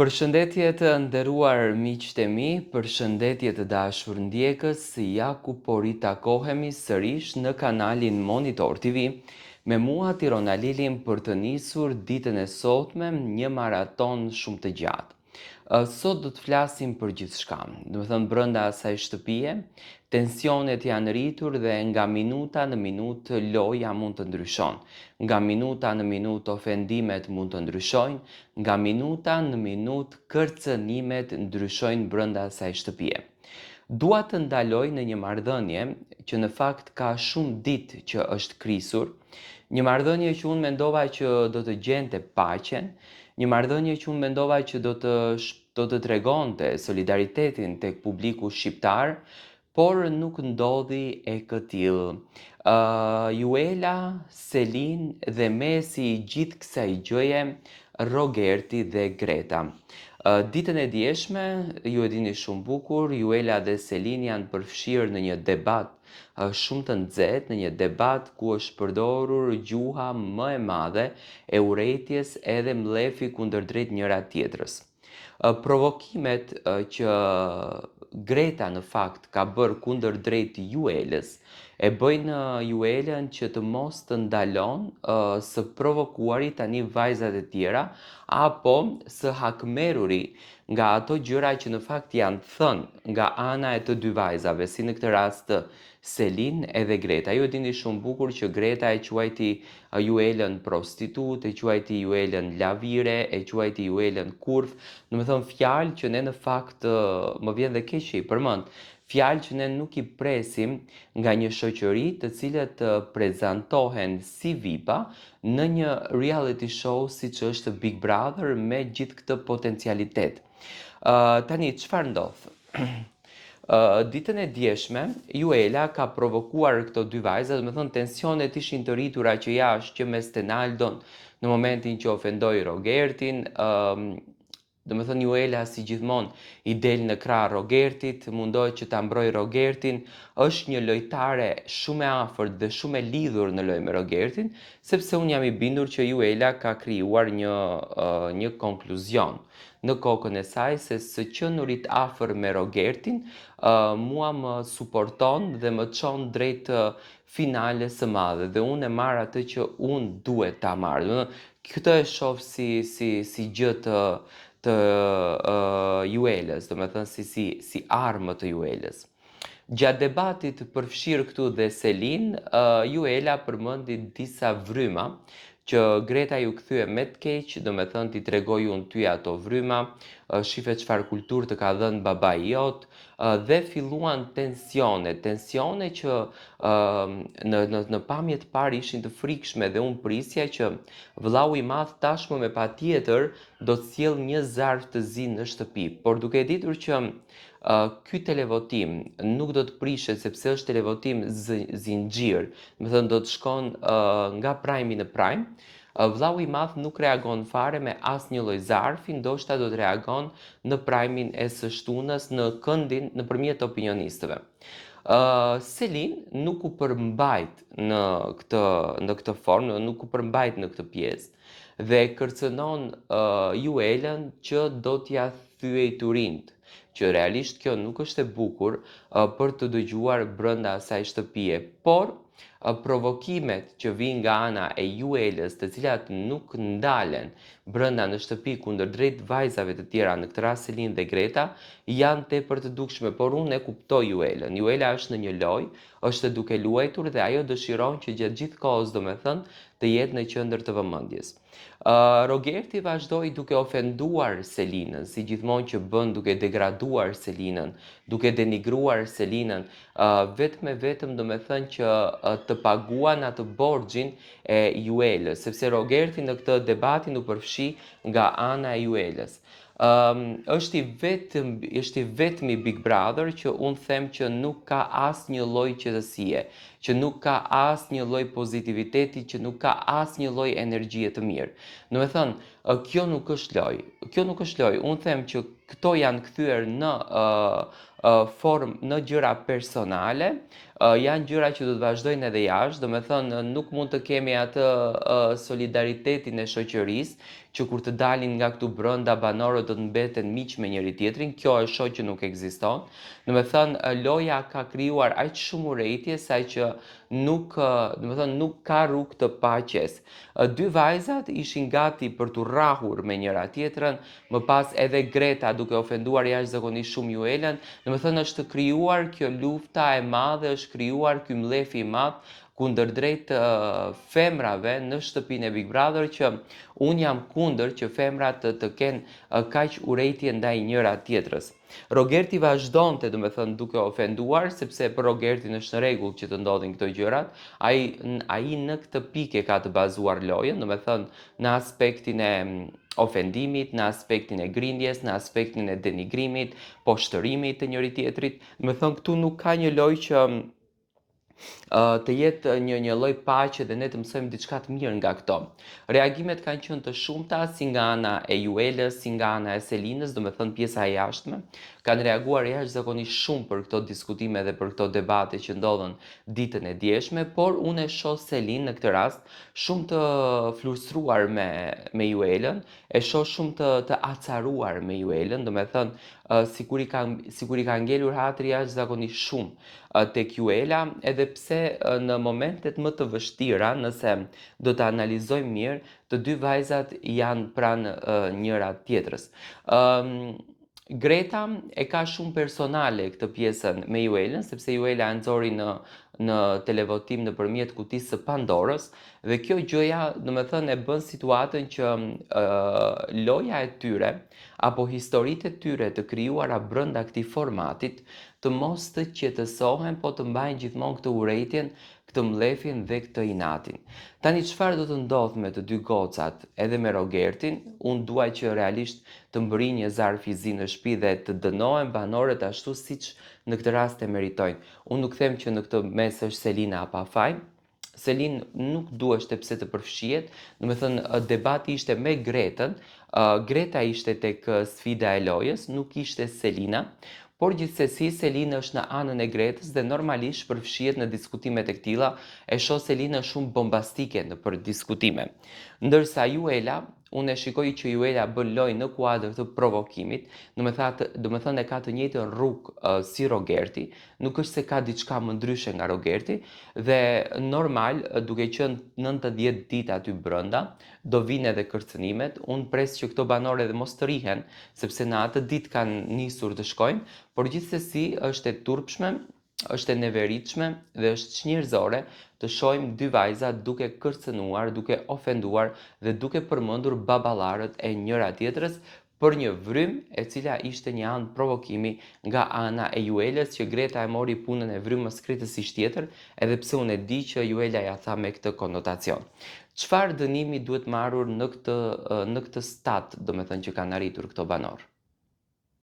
Përshëndetje të nderuar miqtë e mi, përshëndetje të dashur ndjekës, ja ku po ritakohemi sërish në kanalin Monitor TV, me mua Tiron Alilin për të nisur ditën e sotme një maratonë shumë të gjatë. Sot do të flasim për gjithçka. Domethënë brenda asaj shtëpie, tensionet janë rritur dhe nga minuta në minutë loja mund të ndryshon. Nga minuta në minutë ofendimet mund të ndryshojnë, nga minuta në minutë kërcënimet ndryshojnë brenda asaj shtëpie. Dua të ndaloj në një marrëdhënie që në fakt ka shumë ditë që është krisur, një marrëdhënie që unë mendova që do të gjente paqen, një marrëdhënie që unë mendova që do të do të tregonte solidaritetin tek publiku shqiptar, por nuk ndodhi e këtillë. Uh, Juela, Selin dhe mesi i gjithë kësaj gjëje, Rogerti dhe Greta. Uh, ditën e djeshme, ju e dini shumë bukur, Juela dhe Selin janë përfshirë në një debat uh, shumë të nxehtë, në një debat ku është përdorur gjuha më e madhe e urrejtjes edhe mllefi kundërdrejt njëra tjetrës. Provokimet që Greta në fakt ka bërë kundërdrejt Juelës, e bëjnë Juelën që të mos të ndalon së provokuari tani vajzat e tjera apo së hakmeruri nga ato gjëra që në fakt janë thënë nga ana e të dy vajzave, si në këtë rast Selin edhe Greta. Ju e dini shumë bukur që Greta e quajti Juelën prostitutë, e quajti Juelën lavire, e quajti Juelën kurvë, domethënë fjalë që ne në fakt më vjen dhe keq që i përmend, fjalë që ne nuk i presim nga një shoqëri të cilët prezantohen si vipa në një reality show siç është Big Brother me gjithë këtë potencialitet. Uh, tani, çfarë ndodh? Ditën e djeshme, Juela ka provokuar këto dy vajza, domethënë tensionet ishin të rritura që jashtë që me Stenaldon në momentin që ofendoi Rogertin, ëm domethënë Juela si gjithmonë i del në krah Rogertit, mundohet që ta mbrojë Rogertin, është një lojtare shumë e afërt dhe shumë e lidhur në lojë me Rogertin, sepse unë jam i bindur që Juela ka krijuar një një konkluzion. në kokën e saj se së qenurit afër me Rogertin, mua më suporton dhe më çon drejt finales së madhe dhe unë e marr atë që unë duhet ta marr. Domethënë, këtë e shoh si si si gjë të të uh, Juelës, domethënë si si si armë të Juelës. Gjatë debatit përfshirë këtu dhe Selin, Juela përmendi disa vryma që Greta iu kthye me të keq, domethënë t'i tregoj unë ty ato vryma, shife çfarë kulturë të ka dhënë babai jot, dhe filluan tensione, tensione që në në në pamje të parë ishin të frikshme dhe unë prisja që vëllau i madh tashmë me patjetër do të sjellë një zarf të zi në shtëpi, por duke e ditur që Ky televotim nuk do të prishet sepse është televotim zinxhir, domethënë do të shkon nga prime në prime. Vllau i madh nuk reagon fare me asnjë lloj zarfi, ndoshta do të reagon në prime-in e së shtunës në këndin nëpërmjet opinionistëve. Uh, Selin nuk u përmbajt në këtë në këtë formë, nuk u përmbajt në këtë pjesë dhe kërcënon uh, Juelën që do t'ia thyej turinjtë, që realisht kjo nuk është e bukur për të dëgjuar brenda asaj shtëpie, por provokimet që vijnë nga ana e Juelës, të cilat nuk ndalen brenda në shtëpi kundërdrejt vajzave të tjera, në këtë rast Selin dhe Greta, janë tepër të dukshme, por unë e kuptoj Juelën. Juela është në një lojë, është duke luajtur dhe ajo dëshiron që gjatë gjithë kohës, domethënë, të jetë në qendër të vëmendjes. Rogerti vazhdoi duke ofenduar Selinën, si gjithmonë që bën duke degraduar Selinën, duke denigruar Selinën, vetëm e vetëm domethënë që të paguan atë borxhin e Juelës, sepse Rogerti në këtë debatin u përfshi nga ana e Juelës. Um, është i vetëm është i vetmi Big Brother që unë them që nuk ka asnjë lloj qetësie, që nuk ka asnjë lloj pozitiviteti, që nuk ka asnjë lloj energjie të mirë. Domethënë, kjo nuk është lojë. Kjo nuk është lojë. Unë them që Këto janë kthyer në formë në gjëra personale, janë gjëra që do të vazhdojnë edhe jashtë, domethënë nuk mund të kemi atë solidaritetin e shoqërisë që kur të dalin nga këtu brenda banorët do të mbeten miq me njëri tjetrin, kjo e shoh që nuk ekziston. Domethënë loja ka krijuar aq shumë urrejtje sa që nuk, domethënë nuk ka rrugë të paqes. Dy vajzat ishin gati për t'u rrahur me njëra tjetrën, më pas edhe Greta duke ofenduar jashtëzakonisht shumë Juelën, domethënë është krijuar kjo lufta e madhe, është krijuar ky mllefi i madh kundërdrejt femrave në shtëpinë e Big Brother që unë jam kundër që femrat të, të kenë kaq urrejtje ndaj njëra tjetrës. Rogerti vazhdonte, domethënë, duke ofenduar, sepse për Rogertin është në rregull që të ndodhin këto gjërat. Ai ai në këtë pikë e ka të bazuar lojën, domethënë në aspektin e ofendimit, në aspektin e grindjes, në aspektin e denigrimit, poshtërimit të njëri tjetrit. Domethënë këtu nuk ka një lojë që të jetë një një lloj paqe dhe ne të mësojmë diçka të mirë nga këto. Reagimet kanë qenë të shumta si nga ana e Juelës, si nga ana e Selinës, domethënë pjesa e jashtme, kanë reaguar jashtëzakonisht shumë për këto diskutime dhe për këto debate që ndodhën ditën e djeshme, por unë e shoh Selinë në këtë rast shumë të frustruar me me Juelën, e shoh shumë të të acaruar me Juelën, domethënë sikur i ka sikur i ka ngelur hatri jashtëzakonisht shumë tek Juela, edhe pse në momentet më të vështira, nëse do të analizojmë mirë, të dy vajzat janë pranë njëra tjetrës. Ëm Greta e ka shumë personale këtë pjesën me Juelën, sepse Juela e nxori në në televotim nëpërmjet kutisë së Pandorës dhe kjo gjëja, domethënë, e bën situatën që loja e tyre apo historitë e tyre të krijuara brenda këtij formatit të mos të qetësohen, po të mbajnë gjithmonë këtë urrejtjen këtë mllefin dhe këtë inatin. Tani çfarë do të ndodhë me të dy gocat, edhe me Rogertin, unë dua që realisht të mbërrijë një zarf i zi në shtëpi dhe të dënohen banorët ashtu siç në këtë rast e meritojnë. Unë nuk them që në këtë mes është Selina pa faj, Selin nuk duheshte pse të përfshihet, domethënë debati ishte me Gretën, Greta ishte tek sfida e lojës, nuk ishte Selina, Por gjithsesi Selina është në anën e Gretës dhe normalisht përfshihet në diskutimet e këtilla, e shoh Selinën shumë bombastike nëpër diskutime. Ndërsa Juela, unë e shikoj që Juela bën lojë në kuadër të provokimit, domethënë e ka të njëjtën rrugë uh, si Rogerti, nuk është se ka diçka më ndryshe nga Rogerti dhe normal duke qenë 90 ditë aty brenda, do vijnë edhe kërcënimet, unë pres që këto banorë edhe mos të rrihen, sepse në atë ditë kanë nisur të shkojnë, por gjithsesi është e turpshme, është e neveritshme dhe është çnjerëzore të shohim dy vajza duke kërcënuar, duke ofenduar dhe duke përmendur baballarët e njëra tjetrës për një vrymë e cila ishte një anë provokimi nga ana e Juelës që Greta e mori punën e vrymës krejtësisht tjetër, edhe pse unë e di që Juela ia tha me këtë konotacion. Çfarë dënimi duhet marrur në këtë në këtë stad, domethënë që kanë arritur këto banorë?